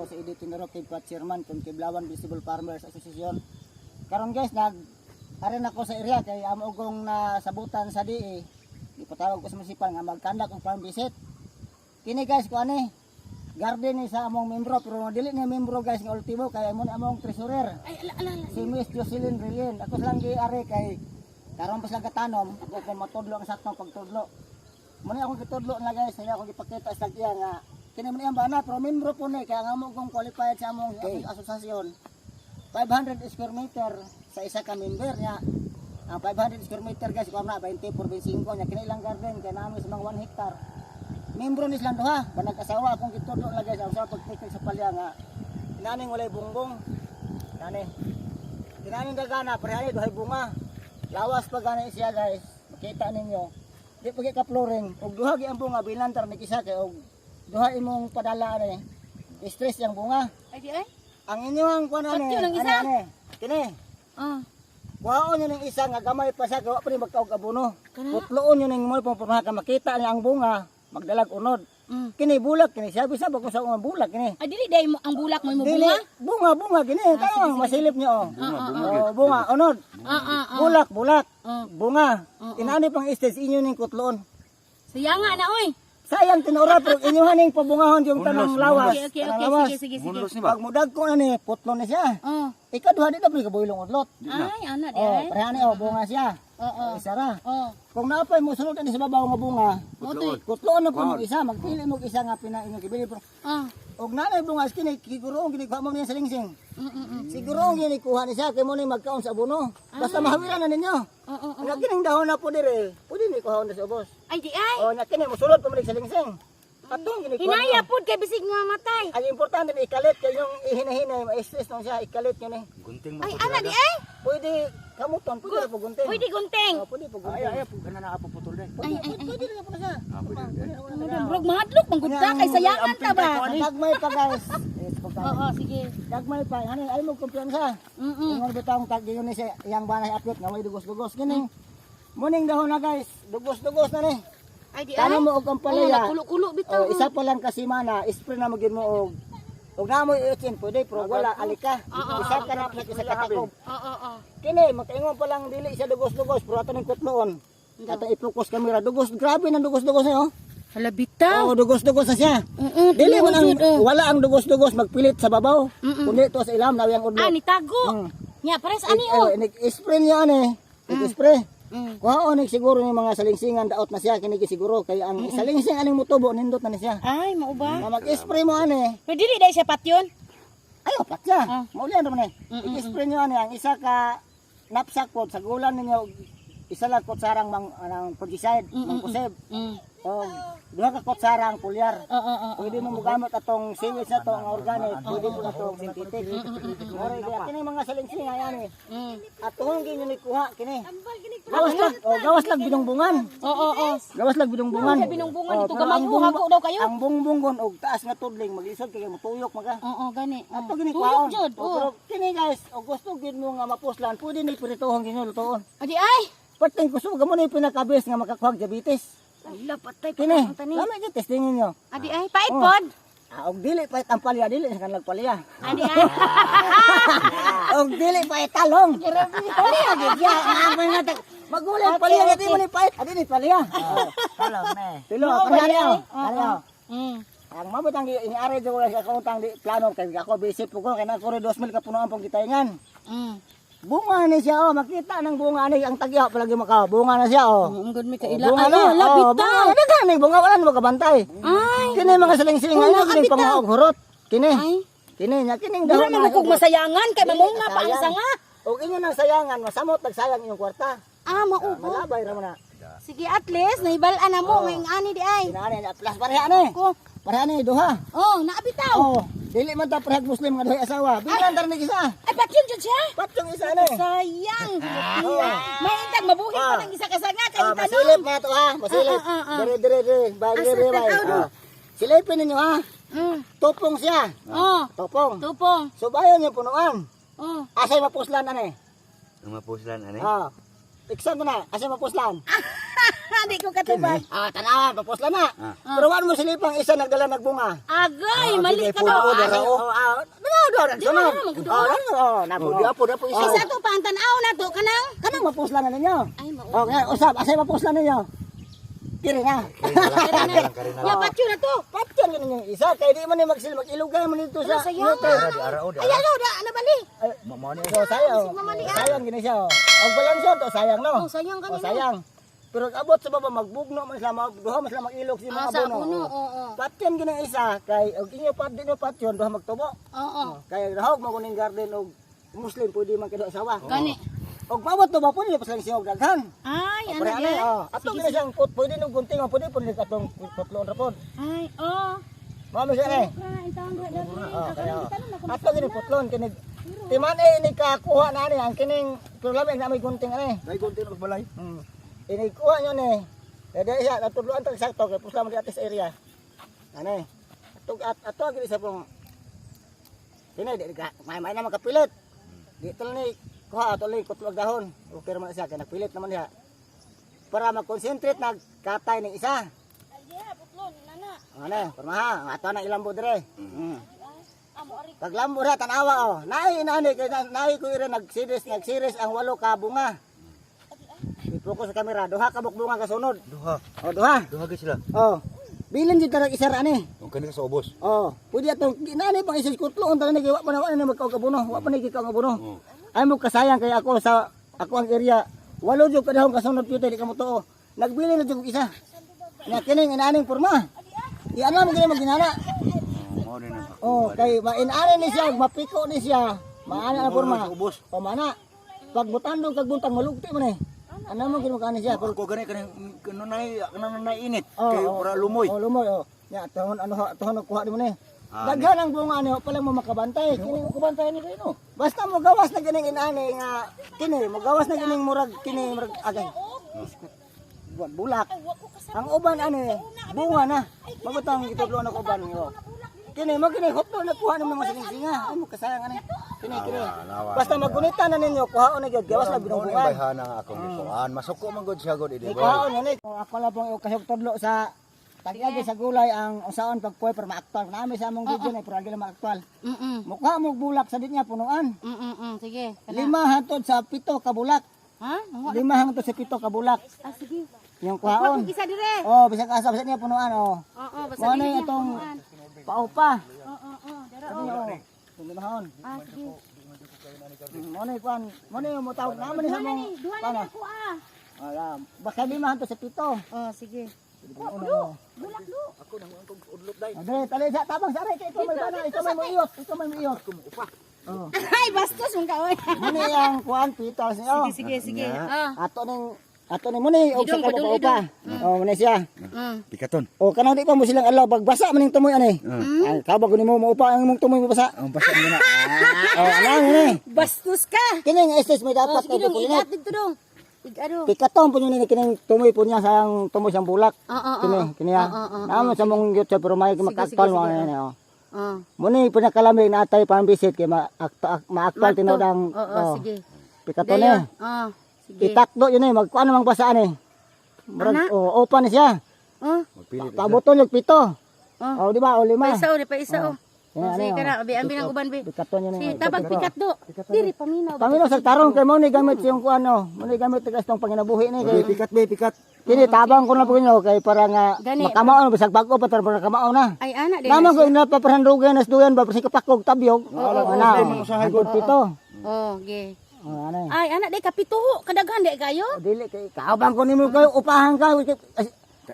Ako si Edith Tinoro, Kibkat Chairman kung Kiblawan Visible Farmers Association. Karon guys, nag arin ako sa area kay amo kong nasabutan sa DE. Ipatawag ko sa munisipal nga magkandak og farm visit. Kini guys, ko ani garden ni sa among membro, pero dili ni membro guys nga ultimo kay amo ni among treasurer. Ay, ala, ala, ala. Si Miss Jocelyn Relien. Ako silang gi-ari kay karon pa sila gatanom, ako kung matudlo ang sakto pagtudlo. Muna akong gitudlo na guys, niya akong gipakita sa iya nga kini man iyang bana pero membro po ni kaya nga mo kong qualified sa among asosasyon. 500 square meter sa isa ka member niya. Ang 500 square meter guys, kuha na 20 por 25 niya kini ilang garden kay nami sa mga 1 hectare. Membro ni silang duha, banag asawa akong gitudlo na guys, ang sa pagtikig sa palya nga inaning walay bungbong. Nani. Tinaning dagana, parehani duhay bunga. Lawas pa gani siya guys. Makita ninyo. Di pa ka flooring. Og duha gi ang bunga bilantar ni kisa kay og duha imong padala ani. Stress yang bunga. Ay, di ay. Ang inyong kuan ani. Patyo ng isa? Ani, ani. Kini. Ah. Kuhaon nyo ning isa nga gamay pa siya kay wa pa ni magkaog abono. Kana? Putloon nyo ning mo pumurma ka makita niya ang bunga magdalag unod. Kini bulak kini siya bisa ba kung sa unang bulak kini. Ay, dili day mo ang bulak mo imo Dili, bunga. Bunga bunga kini. Tayo masilip niyo oh. Bunga, bunga. Oh, bunga unod. Ah, ah, ah. Bulak, bulak. Ah. Bunga. Inani pang stage inyo ning kutloon. Sayanga na oy. Sayang tinura pero inyo haning pabungahon yung tanang Hunlos, lawas. Okay, Tanang okay. lawas. Sige, sige, sige. Hunlos ni ba? Pag mudag ko na ni, putlo ni siya. Oh. Ikaduha di na pre kabuilong udlot. Ay, ana di Oh, ay. pareha ni oh, bunga siya. Oo. Oh, isa ra. Oh. Kung naapay mo sunod ani sa babaw nga bunga, Motoy. kutloon na po mo isa, magpili mo isa nga pina inyo gibili pero Ah. og nanay bunga kini kiguroong gini kuha mo niya sa lingsing. Mm. Siguro gini kuha ni siya kay mo ni magkaon sa abono. Basta mahawiran na ninyo. Oo, oo. Ang kining dahon na po dire, pwede ni kuhaon na sa ubos. Ay, di ay. Oh, nya kini mosulod pa man sa lingsing. Atong gini kuha. Hinaya pud kay bisig nga matay. Ang importante ni ikalit kay yung ihinahinay, ma-stress nung siya, ikalit yun eh. Gunting Ay, ana di ay. Pwede kamuton, pwede po gunting. Pwede gunting. Oh, pwede po gunting. Ay, ay, kana na apo putol din. Pwede, pwede, pwede na po na siya. Ah, pwede. Ano na, Murag mahadlok man gud ta kay sayangan ta ba. Gagmay pa guys. Yes, pagka- Oo, sige. Gagmay pa. Ano, ay mo kumpiyansa. Ingon bitong tag yun ni siya, iyang banay upload nga may dugos-dugos kini. Muning dahon na guys, dugos-dugos na ni. Ay, di ay. Tanong mo og Oh, ampalaya. nagkulo-kulo bitaw. Oh, isa pa lang kasi mana, spray na mo gyud mo og og namoy itsin pwede pero wala alika. Isa ka na isa ka takob. Oo, oo. Kini makaingon pa lang dili siya dugos-dugos pero ato ning kutloon. Ato i-focus camera dugos, grabe nang dugos-dugos niyo. Hala bitaw. Oh, dugos-dugos na siya. Oo, Dili man ang jud, oh. wala ang dugos-dugos magpilit sa babaw. Kundi to sa ilam nawi ang Ah, udlot. nitago. Nya, pares ani oh. Nag-spray niya ani. Nag-spray. Kuhaon ni siguro ni mga salingsingan daot na siya kini siguro kay ang salingsing aning mutubo nindot na ni siya. Ay, mao ba? Nga mag-spray mo ani. Pero dili dai siya patyon. Ayo pat siya. Ah. Maulian ra man eh. I-spray niyo ani ang isa ka knapsack po sa gulan ninyo isa lang kutsarang mang anang fungicide, mang kuseb. O duha ka kutsarang pulyar. Oo, oo. Pwede mo mogamit atong sewage na to ang organic, pwede mo atong synthetic. Mura gyud kini mga salingsing ayan eh. Atuhong gyud ni kuha kini. Gawas lang, oh, gawas lang binungbungan. Oo, oo. Gawas lang binungbungan. Sa binungbungan Oh, dito pero gamay ang oh, hago daw kayo. Ang bungbungon og taas nga tudling maglisod kay mutuyok maga. Oo, gani. Oo. Ato gini Tuyok kwaon. jud. Oh, Oo. pero kini guys, og gusto gyud mo nga mapuslan, pwede ni pirituhon gyud lutoon. Adi ay. Pating kusog mo ni pinakabes nga makakuha og diabetes. Ala patay pa Kini, ang tani. lami gyud testingin nyo. Adi ay, pait Oh. pod. Ah, og dili pa ang palya dili sa kanang palya. Adi ay. Og dili pa talong. Palya gyud siya. Ang mga magulay palya nga di mo ni pait. Adi ni palya. Talong ne. Tulo, palya. Palya. Ang mabot ang iniari ko sa akong di plano kay ako busy po ko kay nako 2,000 ka punuan pong gitayngan. Bunga ni siya oh, makita ng bunga ni ang tagya palagi maka bunga na siya oh. Ang gud mi Oh, kaila. bunga Ay, na. ala Oh, bitaw. bunga na daghan ni bunga wala na makabantay. Ay. Kini mga salingsing Oh, ay kini bitaw. pangaog hurot. Kini. Ay. Kini nya kining Mura dahon. man kog masayangan kay mamunga pa ang sanga. Og inyo nang sayangan, masamot nagsayang inyong kwarta. Ah, mao ba? Malabay ra man na. Sige, at least nahibal-an na mo ngayong ani di ay. Kinani na plus pareha ni. Ko. Pareha ni duha. Oh, naabitaw. Oh, dili man ta parehag Muslim nga duhay asawa. Bilan tar ni isa. Ay, patyon jud siya. Patyong isa ni. Sayang. May intag mabuhi pa ng isa ka sanga kay Ah, tanong. masilip na to ha, masilip. Ah, ah, ah, ah. Dire dire dire, bye Asa dire dire bye. tanaw do? Ah. Silipin ninyo ha. Tupong siya. Oh, Tupong. tupong. Subayon yung punuan. Oh. Asay mapuslan ani. Ang mapuslan ani. Ah. Iksan ko na, asay mapuslan. Di ko katubag. Ah, tanawa, papusla na. Ah. Pero wala mo silipang isa nagdala nagbunga. Agay, mali ka puno, to. dara, oh. Oh, ah, no, no, Di na, magduwa. Oh, no, oh, napo. Oh, di apo, di apo isa. Isa to pa ang tan-aw na to kanang. Kanang mapusla na ninyo. Ay, mao. Oh, nga, usab, asay mapusla ninyo. Kiri na. Ya patyo na to. Patyan yun yung isa. Kaya di man ni magsil, mag-ilugay man dito sa... Ano, sayang. Dito. Ara, di ara, oh, di Ay, ara. ano, da, nabali. Mao ni. So, sayang. Mamali, ah. Sayang gini siya. Oh. Ang balanso to, sayang no. Oh, sayang Oh, kanina. sayang. Pero abot sa baba, magbugno man sila, duha man sila mag-ilog sa mga Ah, sa abono. abono, oo. Patyan gini ang isa, kay og inyo pat di nyo patyon, duha magtubo. Oo. Kay rahog mo kuning garden og Muslim pwede man kado asawa. Gani. Og mabot to ba pwede pa sila siya og daghan. Ay, ano Pre, di? oh. Ato gini siyang put, pwede nung gunting, oh, pwede pwede atong putlon ra pod. Ay, oh. Mao mi siya eh. Ay, tawag da dali. Oh, kaya. Ato gini putlon kini timan eh ni kakuha na ani ang kining pero lami na may gunting ani. Dai gunting og balay. Inikuha nyo ni. Eh di siya natudloan tag sakto kay pusla man di atis area. Ani. Ato at ato gini sa pong kini di ka may may na makapilit. Di tol ni kuha ato ni kutlog dahon. Okay ra man siya kay nagpilit naman siya. Para mag-concentrate nagkatay ng isa. Ay, yeah, putlon, nana. Ano, pormaha, ato na ilambo dire. Amo ari. Paglambo ra tanawa oh. Naay inaani kay naay ko ira nagseries nagseries ang walo ka bunga. I-focus sa kamera, duha ka bunga kasunod. Duha. Oh, duha. Duha gyud sila. Oh. Bilin jud tarag isa ra ani. Ang kani sa ubos. Oh, pwede atong inaani pang isa kutlo unta ni kay wa pa na wa na magkaog abono, wa pa na gikaog abono. Oh. Ay mo kasayang kay ako sa ako ang area. Walo jud kadahong kasunod pyute di ka mo tuo. Nagbili na jud og isa. Nya kining inaaning porma. Iana mo gini maginana. Mao ni nang. Oh, kay mainani ni siya, mapiko ni siya. Maana na porma. Sa ubos. O mana. Pag butandong kag buntang malugti man eh. Ano mo ginukani siya? Ako gani kani kanunay kanunay init Oh, kay oh, ora lumoy. Oh, lumoy oh. Nya tuhon ano tuhon kuha di mo ni. Ah, Daghan ang bunga ni pa lang mo makabantay. Kini Kini ko bantayan ni kayo no. basta mo gawas na kining inani nga kini mo gawas na kining murag kini murag agay. Bulak. Ay, wa ko kasabot. Ang uban ani bunga na. Magutang gitudlo na ko uban yo. Kini mo kini hoplo na kuha ng mga sining-singa. Ay mo kasayang ani. Kini kini. Lawa, Basta magunita na ninyo kuhaon na gyud gawas na Mao ni binubungan. bayhana nga akong gikuan. Masuko man gud siya gud idi boy. Ikaw na ni. Ako lang pong kasog tudlo sa tag-agi sa gulay ang usaon pagpuy pero maaktual. Nami sa among video na pero agi lang maaktual. Mukha mo bulak sa dit niya punuan. Sige. Kana. 5 hangtod sa 7 ka bulak. Ha? Wa. 5 hangtod sa 7 ka bulak. Ah, sige. Yung Wa kuhaon. ko isa dire. Oh, bisag asa bisag niya punuan oh. Oo, basta Mo na dili niya itong punuan. paupa. Oo, dara. Ano oh. Limahon. Ah, sige. Mo na kuan, mo na yung motawag naman ni sa Duha na among ni, duha na pana. ni ako ah. Wala, basta 5 hangtod sa 7. Oh, sige. Uno. Bulak do. Ako nang ang udlot dai. Dre, tali sa tabang sa aray kay ikaw may bana, ikaw may muiyot, ikaw may muiyot. Oh. Ay, bastos mong kaoy. Muni ang kuan petals niyo. Sige, sige. Ah. Ato ning muni og sa Idong, padung, kababa Oh, muni siya. Pikaton. O kanang di pa mo silang alaw pagbasa man ning tumoy ani. Ay kabag nimo maupa ang imong tumoy mabasa. Ang basa mo na. Oh, alang ni. Bastos ka. Kini nga estes may Oh, dapat sige kay dong, pulinit. igat dito dong. Igado. Pikaton po ni kining tumoy po niya sa ang tumoy siyang bulak. Oo. Kini kini ya. Naamo sa mong gyud pero may makaaktual mo ani oh. Oh. Muni pinakalami na atay pambisit kay maaktual tinuod ang Oo, oh, sige. Pikaton eh. Oh, sige. Itakdo yun eh, magkuan namang basaan eh. Murag, Ana? oh, open siya. Oh, Magpilit. Pabuton yung 7. Oh. Oh, di ba? O 5. pa isa oh, di pa isa oh. Yan, Oh, sige ano, ka na, abi ambi ng uban bi. Pikaton yun Si eh. tabag pikat do. Diri paminaw. Paminaw sa tarong kay mo ni gamit siyang kuan oh. Mo ni gamit tagas tong panginabuhi ni kay. Pikat be, pikat. Kini tabang ko na po inyo kay para nga Gani. makamaon bisag bag-o pa para kamao na. Ay ana di. Naman ko ina paparandugan nas duyan ba si kapakog tabyog. Ana. Hangtod 7. Oh, ge. Oh, ana. Ay ana di kapituho kadaghan di kayo. Dili kay kaabang ko nimo kayo upahan ka.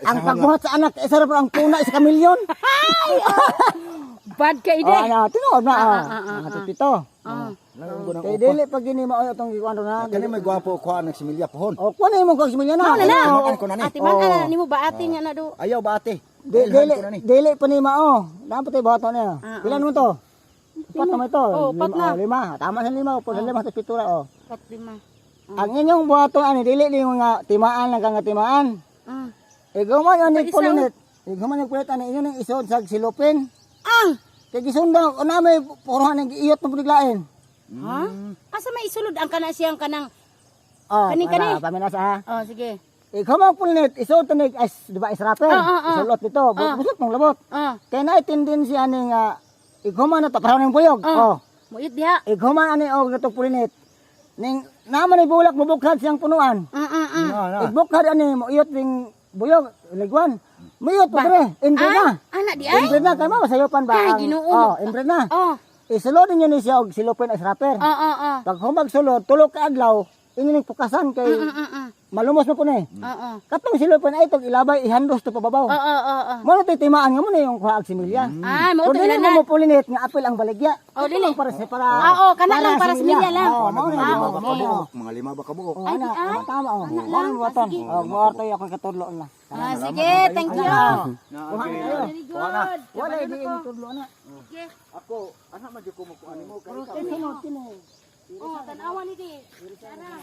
Ang pagbuhat sa anak isa ra pa ang puna isa ka milyon. Bad kay Oh, de. ana, tinuod na. Ah, 7. Oh. Kay dili pag gini mao atong gikuan na. Kani may gwapo kuan ng similya pohon. O kuan na imong kag similya na. Mao na na. Makan ko na ni. Ate man ana nimo baati niya na do. Ayaw ba ate? Dili dili pa ni mao. Dapat ay buhaton niya. Pila naman to? Upat naman ito. Oh, upat 5, na. oh, 5. Tama sa 5. Upat sa 5 sa 7 ra oh. Pat 5. Ang inyong buhaton ani dili ni nga timaan lang ka nga timaan. Ah. Ikaw man yung Isa, oh. pulinit. Ikaw man yung pulinit ani inyo ning isod sa silupin. Ang Kay gisundan una may puruhan ng giiyot mo puniglain. Ha? Asa may isulod ang kana siyang kanang Oh, Kani, kani. Paminasa ha. Oh, sige. Ikaw pulinit, isuot ni ice, di ba, ice wrapper. Oo. Isulot nito, busot mong labot. Oh. Kaya na tendency ani nga ighuman na to para ning buyog. Oh. Oh. Muyot diha. Ighuman ani og katong pulinit. Ning naman ni bulak mobukhad siyang punuan. Na, na. Igbukhad ani mo iyot ning buyog ligwan. Muyot pa dire, inbred na. Ana di ay. Inbred na kay mo sayopan ba? Ay, Ginoo. Oh, inbred na. Oh. Isulod ninyo ni siya og silupin ice wrapper. Oh. Pag humag sulod, tulo ka adlaw, inyo ning pukasan kay malumos mo po ni. Oo. Katong silupin ay tog ilabay ihandos to pababaw. Oo. Mo na timaan nga mo na yung kuha og similya. Ay, mo Kung to dili mo ilanan. mo pulinit nga apil ang baligya. Oh, Ito dili. lang para sa para. Oo, kana lang para similya lang. Oo, mao na Mga lima oh, ba mao na, kabuok? oh. Mga lima ba kabuok? Oh, ana, Ay, tama tama oh. Ana Mao lang. na buhaton. Ah, sige. Oh, mo tayo akong katudlo na. Ah, sige, thank you. Kuha na kayo. Very good. Wala di ini tudlo na. Sige. Ako, ana man jud ko mo kuan nimo kay Pero kini kini. Oh, tan-awa ni di. Tara.